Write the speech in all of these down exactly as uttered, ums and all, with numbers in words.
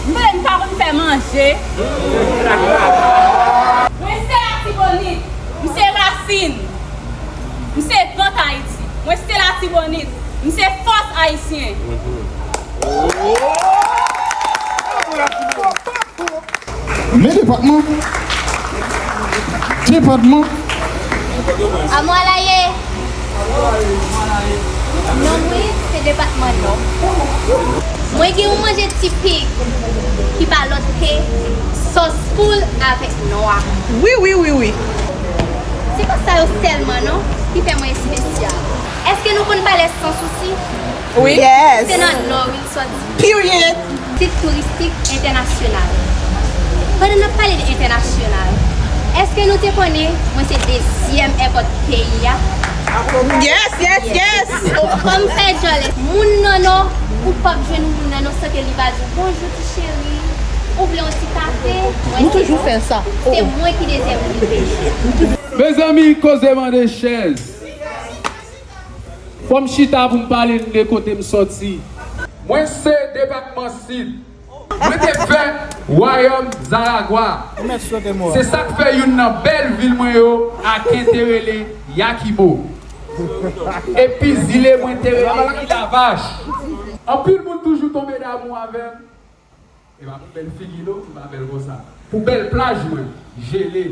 M vle m pa konn fè manje. Mwen se Latibonit. M se rasin. M se vant Ayiti. Mwen se Latibonit. M se fòs ayisyen. Men depatman. Depatman. Amwalaye. Non mwen se depatman Nò. Mwen gen yon manje tipik ki pa lòt ke sòs poul avèk nwa. Wi, wi, wi, wi. Se pa sa yo sèlman non ki fè mwen espesyal. Èske nou konn palè San Sousi? Wi. Se nan Nò wi l sòti. Period. Sit touristik entènasyonal. Pandan n ap pale de entènasyonal, èske nou te konnen mwen se dezyèm èpòt peyi a? Yes, yes, yes. Kòm fè djòlè, moun nan Nò, ou p ap jwenn moun nan Nò san ke li pa di w bonjou ti cheri, ou vle yon ti kafe? Mwen se bon. Se mwen ki dezyèm moun peyi. Mezanmi, koze mande chèz. Fò m chita pou m pale n de kote m sòti. Mwen se depatman Sid. Mwen te fè wayòm Zaragwa. Se sa k fè youn nan bèl vil mwen yo, Aken, te rele Yakibo. Epi zile mwen te rele Ilavach. Anpil moun toujou tonbe damou avè m. E pa pou bèl figi non, m pa bèl konsa. Pou bèl plaj mwen, jele.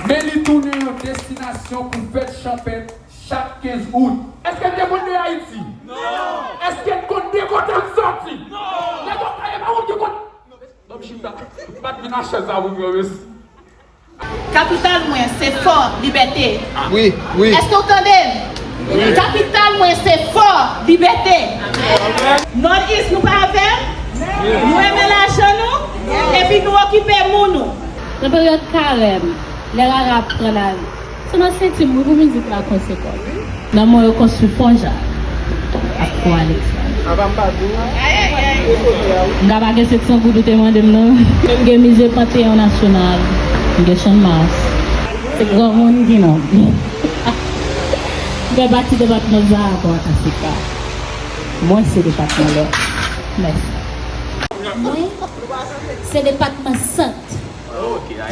Men li tounen yon destinasyon pou fèt chanpèt chak kenz out. Èske n te konn de Ayiti? Non! Èske n konn de kote n sòti? Non! Nèg yo pa, e pa wont ki konn. Ban m chita. M pa t vin ak chèz la pou m ranmese. Kapital mwen se Fò Libète. Wi, wi. Èske w tande m? Kapital mwen se Fò Libète. Nòdis nou pa avè m? Nou renmen lajan nou? Epi nou okipe moun nou. Nan peryòd karèm, lè rara ap pran lari, se nan senti m wi pou mizik la konsekans. Nan mwen yo konstwi Fon Jak ak Fon Aleksandre. M ta pa gen sèt san goud ou te mande m nan. M gen mize Panteyon Nasyonal, m gen Channmas. Se granmoun ki nonm. M fè pati depatman Zaragwa ak Asika. Mwen se depatman Lòd. Mèsi. Mwen se depatman Sant k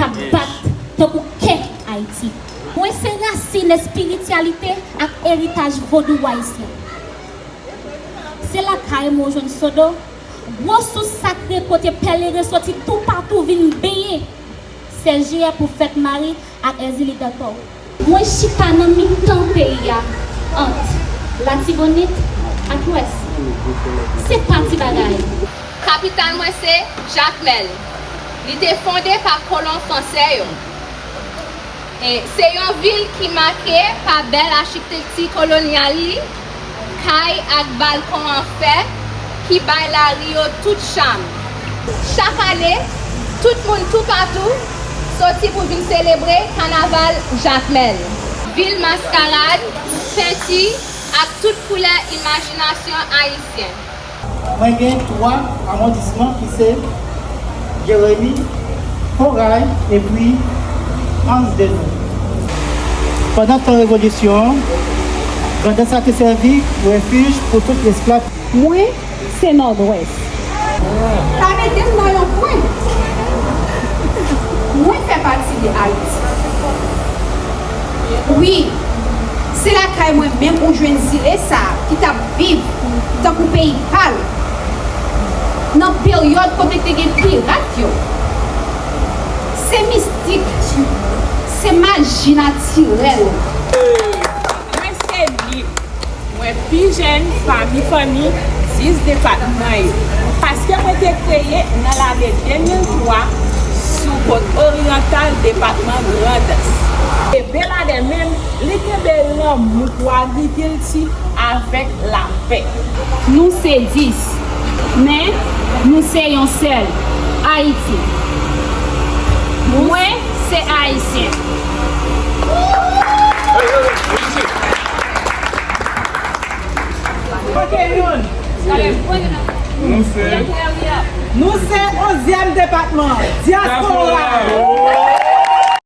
ap bat tankou kè Ayiti. Mwen se rasin espirityalite ak eritaj vodou ayisyen. Se lakay mwen w jwenn Sodo, gwo sous sakre kote pèleren soti toupatou vin benyen. Sèjiyè pou fèt Mari ak Èzili Dantò. Mwen chita nan mitan peyi a, ant Latibonit ak Lwès. Se pa ti bagay. Kapital mwen se Jakmèl. Li te fonde pa kolon fransè yo. E se yon vil ki make pa bèl achitekti kolonyal li, kay ak balkon an fè ki bay lari yo tout cham. Chak ane, tout moun toupatou soti pou vin selebre kanaval Jakmèl. Vil maskarad, penti ak tout koulè imajinasyon ayisyen. Mwen gen twa awondisman ki se Jeremi, Koray epi Anse des Eaux. Pandan tan revolisyon an, Grandans la te sèvi refij pou tout esklav. Mwen se Nòdwès. Pa mete m nan yon kwen. Mwen fè pati de Ayiti. Wi, se lakay mwen menm ou jwenn zile sa a ki t ap viv tankou peyi pa l nan peryòd kote te gen pirat yo. Se mistik, se maji natirèl. Mwen se Lib. Mwen pi jèn pami fanmi dis depatman yo, paske mwen te kreye nan lane de mil twa sou kot oryantal depatman Grandans. E Beladè menm, li kenbe lanmou pou agrikilti avèk lapè. Nou se dis, men nou se yon sèl Ayiti. Mwen se Ayisyen. Kote youn? Nou se. Nou se onzyèm depatman, dyaspora.